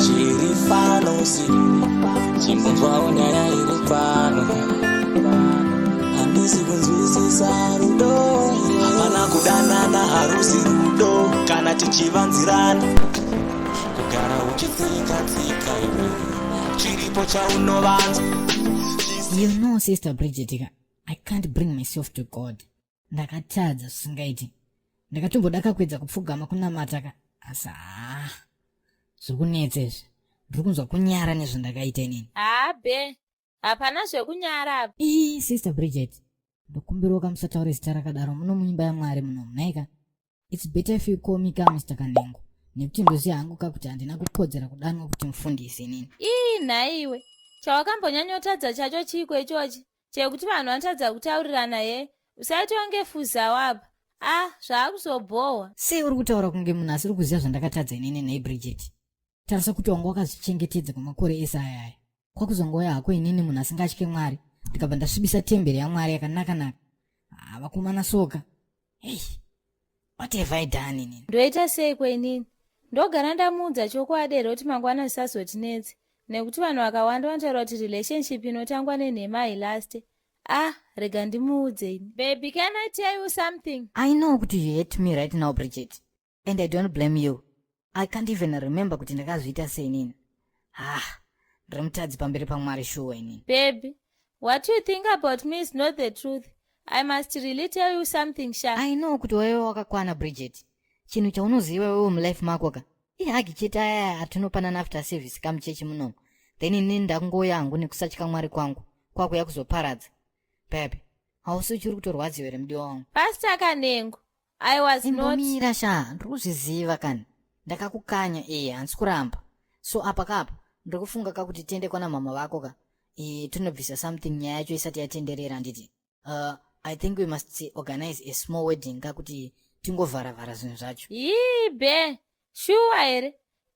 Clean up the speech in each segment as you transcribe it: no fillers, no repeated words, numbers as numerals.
Chiri pano si chimbonzwawo nyaya iri pano. Handisi kunzwisisa rudo. Hapana kudanana, harusi rudo kana tichivanzirana. Kugara uchitsika tsika iwe, chiripo chaunovanza. You know, Sister Bridget ka, I can't bring myself to God. Ndakatadza zvisingaiti. Ndakatomboda kakuedza kupfugama kunamata ka, asi haa, zviri kunetsa izvi. Ndiri kunzwa kunyara nezvandakaita inini. Haa be, hapana zvekunyara apa. Ii, Sister Bridget, ndokumbirawo kamusataure zita rakadaro muno muimba yaMwari muno, nhaika? It's better if you call me ka Mr. Kanengo, nekuti ndoziva hangu ka kuti handina kukodzera kudanwa kuti mufundisi inini. Ii nhaiwe, chawakambonyanyotadza chacho chiiko ichochi chekuti vanhu vanotadza kutaurirana he? Usaite kunge fuzawo apa. Ah, zvaakuzobhohwa. Sei uri kutaura kunge munhu asiri kuziva zvandakatadza inini nhai Bridget? Tarisa kuti wanga wakazvichengetedza kwemakore ese aya aya. Kwakuzongouya hako inini munhu asingatye Mwari, ndikabva ndasvibisa temberi yaMwari yakanaka-naka. Ah, vakomana soka. Hey, what have I done inini? Ndoita seiko inini? Ndogara ndamuudza chokwadi here kuti mangwana zvisazotinetse? Nekuti vanhu vakawanda vanotaura kuti relationship inotangwa nenhema hailaste. Ah, rega ndimuudze ini. Baby, can I tell you something? I know kuti you hate me right now, Bridget. And I don't blame you. I can't even remember kuti ndakazviita sei inini. Ah, ndiri mutadzi pamberi paMwari shuwa inini. Baby, what you think about me is not the truth. I must really tell you something, sha. I know kuti waive wakakwana, Bridget. Chinhu chaunoziva iwewe mulife mako ka, ihagi chete aya atinopanana after service kamuchechi munomu. Then inini ndakungouya hangu nekusatya Mwari kwangu, kwakuya kuzoparadza. Baby, hausi uchiri kutorwadziwa here mudiwa wangu? Pastor Kanengo, I was not. Imbomira sha, ndiri kuzviziva kani. Ndakakukanya eh, handisi kuramba. So apa kapa, ndiri kufunga kakuti tiende kwana mama vako ka. Eh, tinobvisa something nyaya yacho isati yatenderera handiti. I think we must organize a small wedding kakuti tingovhara-vhara zvinhu zvacho. Yii be, shuwa here?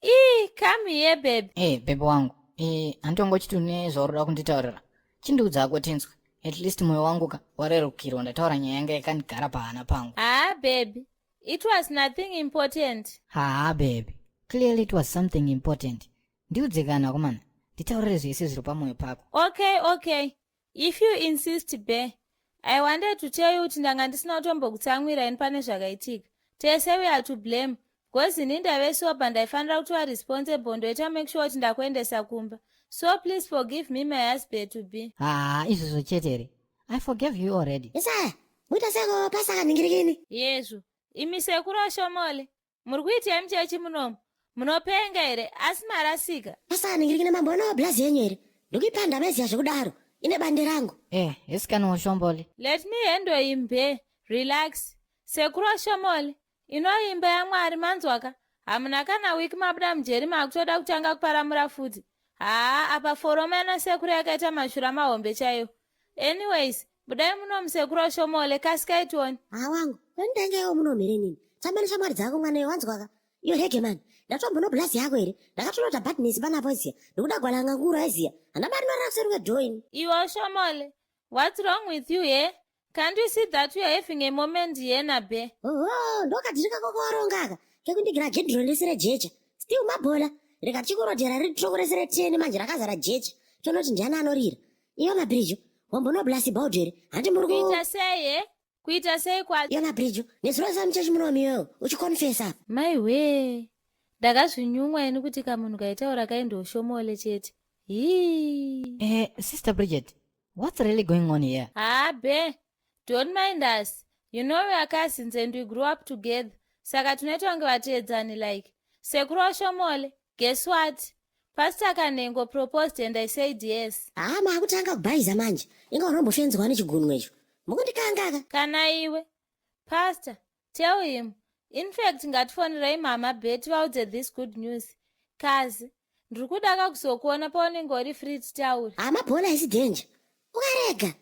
Ii, come here baby. Eh, baby wangu. Eh, handitongo chiti une zvauri kunditaurira. Chindiudza hako tinzwe. At least moyo wangu ka warerukirwa ndataura nyaya yanga yakandigara pahana pangu. Ah baby, it was nothing important. Haa baby, clearly it was something important. Ndiudze kana komana, nditaurire zvese zviri pamoyo pako. Okay, okay. If you insist be, I wanted to tell you kuti ndanga ndisina kutombokutsamwira ini pane zvakaitika. Tese we are to blame. Because ini ndave sober ndaifanira kutova responsible ndoita make sure kuti ndakuendesa kumba. So please forgive me my husband to be. Haa, izvozvo chete here? I forgave you already. Isaya, muita seko pasaka ningirikini. Yezvo, imi sekuru Ashomole, muri kuitei muchechi munomu? Munopenga here? Asi marasika. Pasaka ningirikini mambonawo blazi yenyu here? Ndikuipanda meziya zvekudaro. Ine bande rangu. Eh, esikani Oshombole. Let me handle him be. Relax. Sekuru Oshomole, inoimba yaMwari manzwaka. Hamuna kana wiki mabuda mujeri makutoda kutanga kuparamura futi. Haa, apa foroma yana sekuru yakaita mashura mahombe chaiwo. Anyways, budai muno musekuru Oshomole, kasikai tione. Haa wangu, ndenge muno mhere nini. Tamba neshamwari dzako mwana iwe wanzwaka. Iyo rege mani, ndatombono blazi yako here? Ndakatonota badness panapo iziya. Ndikuda gwalanga ngura iziya. Handaba rinorara kuseri kwedoini. Iwe Oshomole, what's wrong with you here? Can't you see that we are having a moment here nabe? Oho, ndokadhiri kako kawaronga aka. Kekundigira jedhiro rese rejecha. Still mabhola. Rikachikorodhera riri troko rese reteni manje rakazara jecha. Tonoti ndiani anorira. Iyo mabhirijo, wambono blasi baudu here? Handi muri ku Kuita sei he? Kuita sei kwa Iyo mabhirijo, nezuro samuchechi munomi iwewe, uchikonfesa apa. Maiwee, ndakazvinyumwa ini kuti kamunhu kaitaura kaindi Oshomole chete. Hii. Eh, Sister Bridget, what's really going on here? Haa be, don't mind us. You know we are cousins and we grew up together. Saka tinoita kunge vateedzani like. Sekuru Oshomole, guess what? Pastor Kanengo proposed and I said yes. Haa maakutanga kubhaiza manje. Inga unombofenzwa nechigunwe icho. Mukundikanga aka. Kana iwe. Pastor, tell him. In fact, ngatifonerei mama Betty vaudze this good news. Kazi, ndiri kuda kakuzokuona paunenge uri free titaure. Haa mabhola isi danger. Ukarega.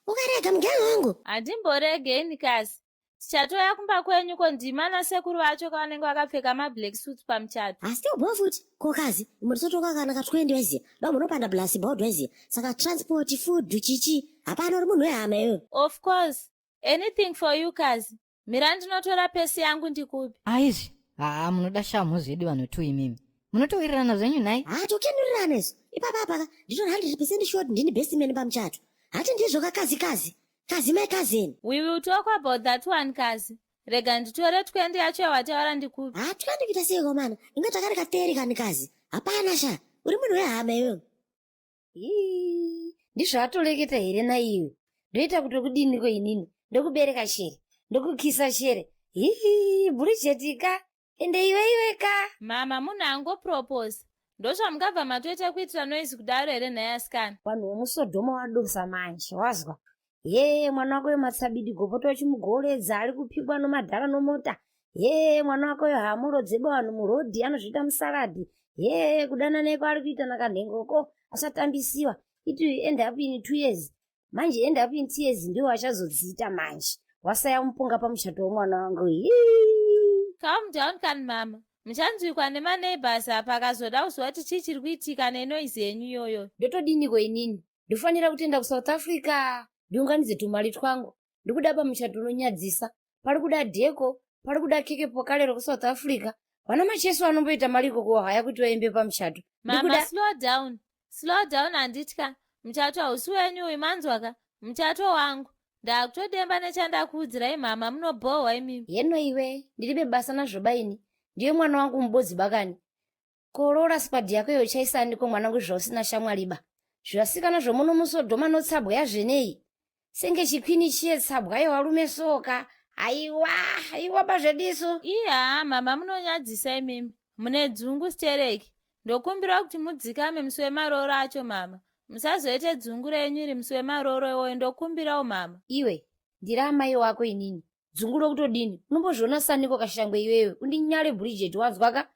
Ukarega muganga wangu. Handimborege ini kazi. Tichatoya kumba kwenyu ko ndima nasekuru vacho kavanenge vakapfeka mablack suits pamuchato. Asi tobho futi. Ko kazi, murisotoka kana ka 20 weziya. Da munopanda blasi baudu weziya. Saka transport, food, chichi. Hapana uri munhu wehama iwewe. Of course. Anything for you kazi. Mira ndinotora pesi yangu ndikupe. Aizvi, haa munoda shamhu zvedi vanhu tu imimi. Munotowirirana zvenyu nhai? Ha, tokenurirana isu. Ipapa apaka nditori 100% sure kuti ndini best man pamuchato. Hati ndizvo kakazi kazi. Kazi my cousin. We will talk about that one kazi. Rega nditore 20 yacho yawataura ndikupe. Ha, tikandikuita sei komana? Inga takareka teri kani kazi. Hapana sha. Uri munhu wehama iwewe. Ii, ndizvo atoleketa here naiwe ndoita kuti kudiniko inini ndokubereka shere ndokukisa shere hii bhurijetika ende iwe iwe ka Mama munhu angopropose. Ndozvamungabva matoita kuitira noise kudaro here nhai asikana? Vanhu vomusodhoma wadosa manje wazwa hee mwana wako wematsabidi gopota uchimugoredza ari kupikwa nomadhara nomota hee mwana wako yo haamurodzeba vanhu murodhi anozviita musaradhi hee kudana neko ari kuita nakanhengoko asatambisiwa it will end up in 2 years manje end up in tears ndiwo achazodziita manje wasaya mupunga pamuchato womwana wangu. Hii. Calm down kani mama. Muchanzwikwa nemaneighbors apa akazoda kuziva kuti chii chiri kuitika nenoise yenyu iyoyo. Ndotodiniko inini? Ndofanira kutoenda kuSouth Africa ndiunganidze tumari twangu. Ndikuda pamuchato unonyadzisa. Pari kuda dheko, pari kuda keke pokale rokuSouth Africa. Vana Macheso vanomboita mari ikoko haya kuti vaimbe pamuchato. Mama, Ndikuda slow down. Slow down handitya. Muchato hausi wenyu uyu manzwaka. Muchato wangu. Ndakutodemba nechandakuudzirai mama munobhohwa imimi. Heno iwe, ndiribe basa nazvo baini. Ndiye mwana wangu mubodzi bakani. Korora squad yako iyo chaisaniko mwanangu zvausina shamwari ba. Zvivasikana zvomuno musodhoma notsabwa yazvenei. Senge chikwini chiye tsabwa yevarume soka. Haiwa, haiwa bazvedisu. Iya, mama munonyadzisa imimi. Mune dzungu stereki. Ndokumbira kuti mudzikame musi wemarooro acho mama. Musazoite dzungu renyu iri musi wemarooro iwoyo ndokumbirawo mama. Iwe, ndiri amai wako inini. Dzungu rokutodini? Unombozviona saniko kashangwe iwewe? Undinyare Bridget wanzwaka?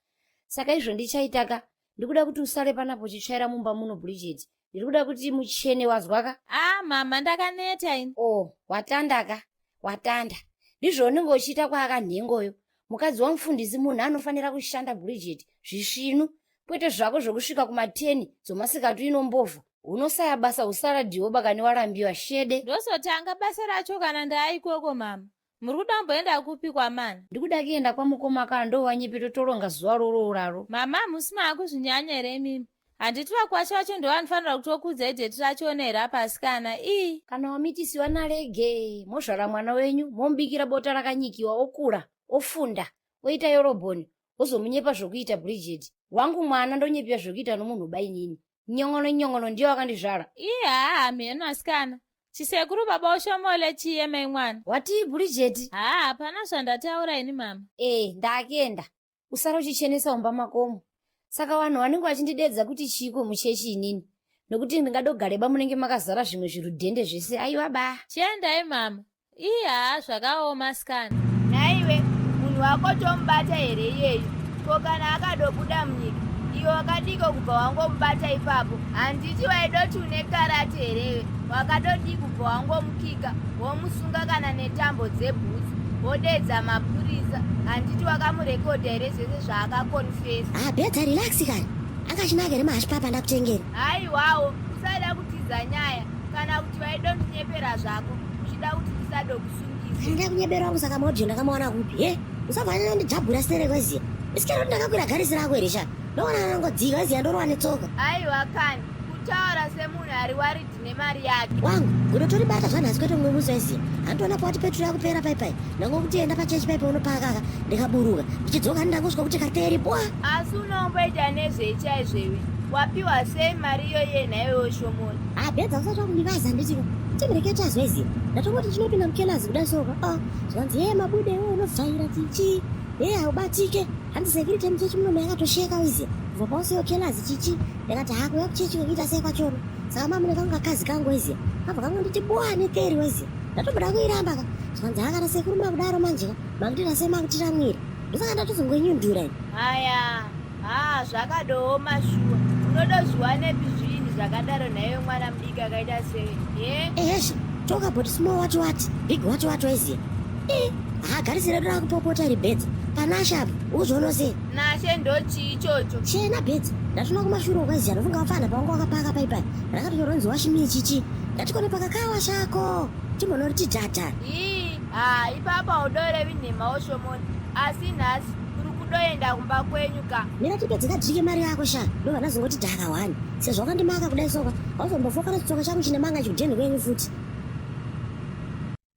Saka izvo ndichaitaka. Ndikuda kuti usare panapo uchitsvaira mumba muno Bridget. Ndiri kuda kuti muchene wazwaka? Ah mama ndakaneta ini. Oh, watandaka. Watanda. Ndizvo unenge uchiita kwaakanhengoyo. Mukadzi wamufundisi munhu anofanira kushanda Bridget zvisvinu kwete zvako zvokusvika kumateni dzomasikati inombovha. Unosaya basa usaradhiwo bakani warambiwa shede. Ndozotanga basa racho kana ndaaikoko mama. Muri kuda kumboenda kupi kwamana? Ndikuda kuenda kwamukoma ka ndowanyepe totoronga zuva rorooraro. Mama hamusi maakuzvinyanya here imimi? Handiti vakwasha vacho ndovanofanira kutokuudzai dheti rachona here apa asikana? Ii. Kana wamitisiwa narege mozvara mwana wenyu momubikira bota rakanyikiwa okura ofunda oita yorobhoni wozomunyepa zvokuita Bridget. Wangu mwana ndonyepiwa zvokuita nomunhu bainini. Nyongono nyongono ndiyo wakandizvara. Ii haa hamheno asikana. Chisekuru baba ushomole chiye mai mwana. Watii Bridget? Haa hapana zvandataura ini mama. Eh ndakenda. Usara uchichenesa mumba makomo. Saka vanhu vanenge vachindidedza kuti chiiko muchechi inini. Nokuti ndingadogareba munenge makazara zvimwe zvirudhende zvese aiwa ba. Chiendai mama. Ii haa zvakaoma asikana. Nhaiwe, munhu wako tomubata here iyeyu? Ko kana akadobuda munyika, iwe wakadiko kubva wangomubata ipapo? Handiti waidoti une karate herewe? Wakadodii kubva wangomukika, womusunga kana netambo dzebhutsu, wodedza mapurisa? Handiti wakamurekodha here zvese zvaakakonfesa? Ah, bedza relax kani. Akachinaka here mahashipapa ndakutengera? Haiwawo, usada kutiza nyaya kana kuti waidondinyepera zvako uchida kuti ndisadokusungisa. Ndida kunyebera wangu saka maaudio ndakamawana kupi? He? Usabva ndijabhura sere kweziya. Isikero kuti ndakakwira garisi rako here sha? Ndoona anongodzika weziya ndorova netsoka. Aiwa kani, kutaura semunhu ari waridhi nemari yake. Wangu, gudo toribata zvanhasi kwete mumwe musi weziya. Handiona pawati petro yakupera paipai. Ndangokuti enda pachechi paipai unopaka ka. Ndikaburuka. Ndichidzoka ndangosvika kuti kateri bwa. Asi unomboita nezvei chaizvo iwe? Wapiwa sei mari iyoyi nhaiwewo Shomoni? Ah, bedza usati wakundivaza handiti chimireketa zveziya. Ndatongoti chinopinda mukelazi kuda soka. Ah, zvanzi yeye mabude iwe unovhaira chichi. Yeye haubatike. Hanzi security muchechi muno yakatosheka weziya. Kubva pausiyo kelazi chichi. Ndakati ha kuuya kuchechi kuita sei kwachona. Saka mamune kangu kakazi kangu weziya. Kabva kangonditi bwa neteri weziya. Ndatomboda kuiramba ka. Zvanzi hakana sekuru makudaro manje ka. Makutira sei makutiramwira. Ndosaka ndatozongoinyundura ini. Haya, haa zvakadooma shuwa. Unodozviwanepi zvinhu zvakadaro nhaiwe mwana mudiki akaita sei? He? Ehesha, talk about small what what, big what what weziya. Eh, ha garisi redu rakupopota iri bedza. Panashe apo, uzvono sei? Nashe ndochii ichocho? Chena bedza. Ndatona kumashure uko weziya, ndofunga wapfana pawanga wakapaka paipai. Rakatonyoronzi washimii chichi. Ndatikone pakakawa shako. Timbonoriti dhadha. Hii, haa ipapa udorevi nhema woshomoni. Asi nhasi uri Takudoenda kumba kwenyu ka. Mira tipedze kadrike mari yako sha. Ndobva ndazongoti dhaka hwani. Sezvo wakandimaka kudai soka, hauzombofoka nechitsoka changu chine manga chikudheni kwenyu futi.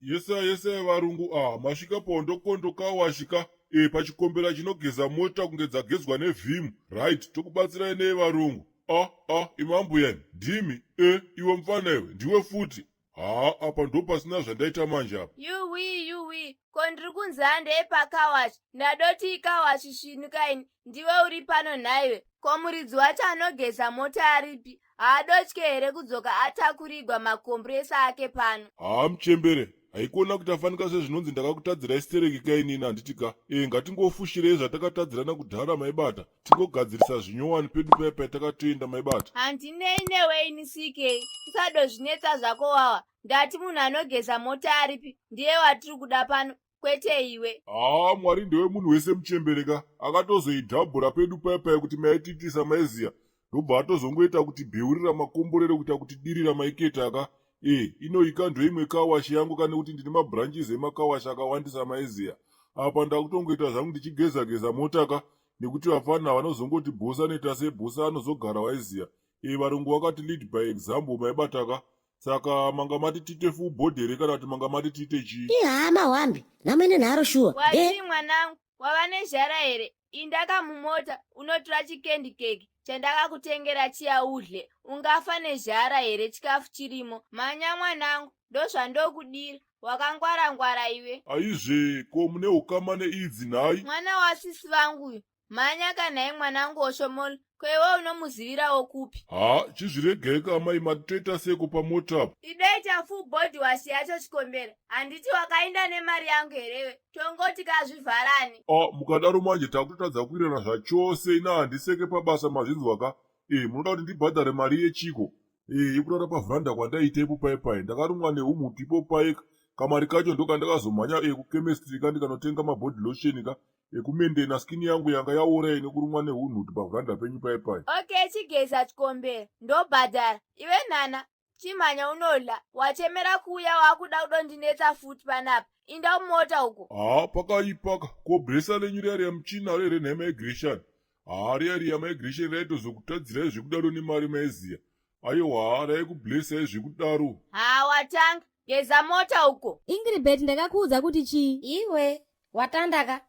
Yesaya yesaya varungu ah masvika pondokondo kawashika e pachikombera chinogeza mota kunge dzagezwa nevhimu right tokubatsirai nei varungu ah ah imambuyani ndimi e iwe mfana iwe ndiwe futi haa apa ndopasina zvandaita manje apa. Yuwii yuwii ko ndiri kunzi handei pakawachi ndadoti ikawachi svinu kaini ndiwe uri pano nhaiwe ko muridzi wacho anogeza mota aripi haadotye here kudzoka atakurigwa makomburesa ake pano. Haa muchembere haikona kutafanika sezvinonzi ndakakutadzirai stereki kainini handiti ka e ngatingofushirei zvatakatadzirana kudhara maibata tingogadzirisa zvinyowani pedu paya patakatoenda maibata. Handinei newe ini CK usadozvinetsa zvako wawa ndati munhu anogeza mota aripi ndiye watiri kuda pano kwete iwe. Haa Mwari ndewe munhu wese muchembere ka akatozoidhabhura pedu paya paya kuti maitiitisa maiziya ndobva atozongoita kuti bheurira makomborero kuita kuti dirira maiketa ka e inoika ndoimwe kawashi yangu ka nekuti ndine mabranches emakawashi akawandisa maiziya apa ndakutongoita zvangu ndichigeza geza mota ka nekuti vafana vanozongoti bhosi anoita sebhosi anozogara waiziya e varungu vakati lead by example maibata ka saka manga mati tiite full body here kana kuti manga mati tiite chii? Ihama hwambi nhamo ine nharo shuwa. Wadii mwanangu wava nezhara here indaka mumota unotora chikendi keki chandakakutengera chiya udle ungafa nezhara here chikafu chirimo mhanya mwanangu ndozvandokudira wakangwara ngwara iwe. Aizve ko mune ukama neidzi nhai? Mwana wasisi vangu uyu Mhanya ka nhai mwanangu Oshomol, ko iwe unomuzivirawo kupi? Haa chizviregai ka amai mati toita seiko pamota apa? Idoita full body wash yacho chikombera, handiti wakainda nemari yangu herewe, tongoti kazvivharani. Ah mukadaro manje takutotadza kuwirirana zvachose ini handiseke pabasa mazvinzwa ka? Eh munoda kuti ndibhadhare mari yechiko? Eh yekurara pavhranda kwandaiita ipo paye paye ndakarumwa nehumhutu ipo paye kamari kacho ndokandakazomhanya eh kuchemistry ka ndikanotenga mabody lotion ka ekumendena skin yangu yanga yaora iyi nekurumwa nehunhutu pavhranda penyu paye paye. Okay chigeza chikombera ndobhadhara iwe nana chimhanya unodla wachemera kuuya wakuda kudondinetsa futi panapa inda mumota uko. Haa pakaipaka ko blesa renyu riya riya muchinaro here nhai migration haa riya riya migration raitozokutadzirai zvekudaro nemari maiziya ayewa haa raikublesai zvekudaro. Haa watanga geza mota uko. Ingrid ndakakuudza kuti chii? Iwe watandaka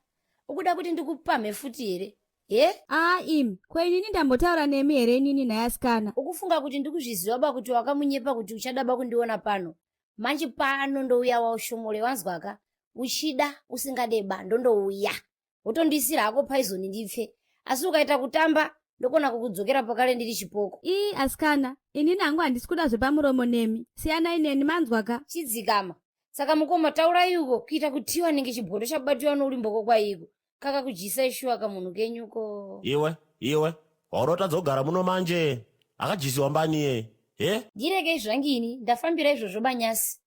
ukuda kuti ndikupamhe futi here he? Aa imi ko inini ndambotaura nemi here inini nhai asikana? Ukufunga kuti ndikuzviziva ba kuti wakamunyepa kuti uchadaba kundiona pano manje pano ndouya waushomole wanzwaka uchida usingade ba ndondouya wotondiisira hako poison ndipfe asi ukaita kutamba ndokona kukudzokera pakare ndiri chipoko. Ii asikana inini hangu handisi kuda zvepamuromo nemi siyanai neni manzwaka. Chidzikama saka mukoma taurai uko kuita kutiwa nenge chibhondo chabatiwa nourimboko kwaiko kakakudyisai shuwa kamunhu kenyuko. Iwe iwe waunotadza kugara muno manje akadyisiwa mbani iye he? Ndirekei zvangu ini ndafambira izvozvo banyasi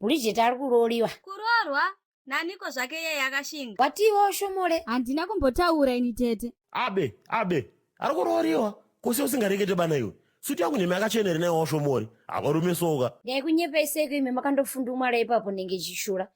Bridget ari kurooriwa. Kuroorwa? Naniko zvake iyeye akashinga. Watiwo Shomole? Handina kumbotaura ini tete. Abe abe ari kurooriwa kose usingarekete bana iwe suti yangu nhema yakachena here naiwawo Shomori havarume soka. Ndaikunyepai seiko imi makandofundumwara ipapo nenge chishura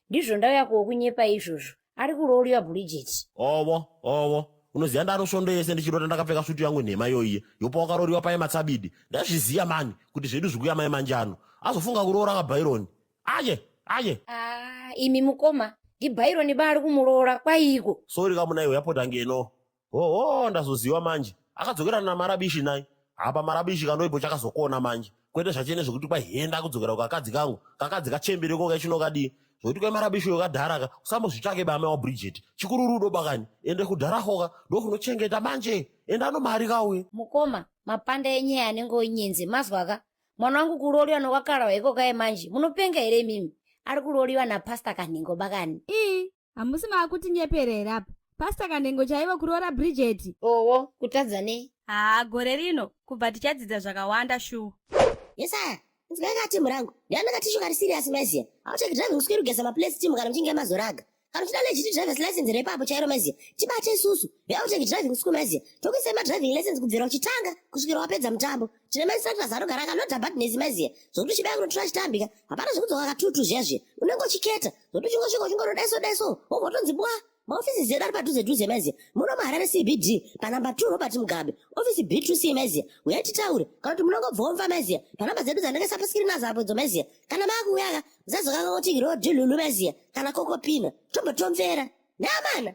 ndizvo ndauya kokunyepai izvozvo ari kurooriwa Bridget. Owo owo unoziva ndano svondo yese ndichirota ndakapfeka suti yangu nhema yoiye yopa wakaroriwa paye matsabidi ndazviziya mani kuti zvedu zvikuya mai manjano azofunga kuroora kabhaironi aye aye. Ah, imi mukoma ndibhaironi ba ari kumuroora kwaiko. Sorry kamuna iwe yapota ngeno hoho ndazoziwa manje akadzokerana namarabishi nai apa marabishi kanoipo chakazokona manje kwete zvachene zvekuti kwai hee ndakudzokera kukakadzi kangu kakadzi kachembereko kechinokadii zvekuti kwai marabishi uyo kadhara ka usambozvitsvake bame wabridget chikuru rudo bakani ende kudharahoka ndokunochengeta manje ende anomari kauye. Mukoma mapanda enyaya anenge onyenze mazwaka mwana wangu kuroriwa nokwakarawa iko kaye manje munopenga here imimi ari kuroriwa napastor kanhengo bakani. Ii hamusi maakutinyepera here apa pastor kanhengo chaivo kuroora Bridget. Owo kutadza nei. Haa gore rino kubva tichadzidza zvakawanda shuwa. Yesaya inzwai ka team rangu ndiani katishu kari serious maiziya haucheki driving school kugeza maplates team kana muchinge mazoraga kana uchida legit drivers license repapo chairo maiziya tibate isusu veauteki driving school maiziya tokuisai madriving license kubvira uchitanga kusvikira wapedza mutambo tine mainstructors anogara akalodha badness maiziya zvokuti uchibaya kunotora chitambika hapana zvekudzoka katutu zviya zviya unenge uchiketa zvokuti uchingosvika uchingonodaiso daiso wobva utonzi bwa. Maofisi edu ari padhuze dhuze maiziya. Muno muHarare CBD panamba 2 Robert Mugabe, ofisi B2C maiziya. Uyai titaure kana kuti munongobvomva maiziya panamba dzedu dzandakaisa paskirini azo apo idzo maiziya. Kana maakuuya ka musazokanga kuti rodhi lulu maiziya kana kokopina tombotomvera. Neamana.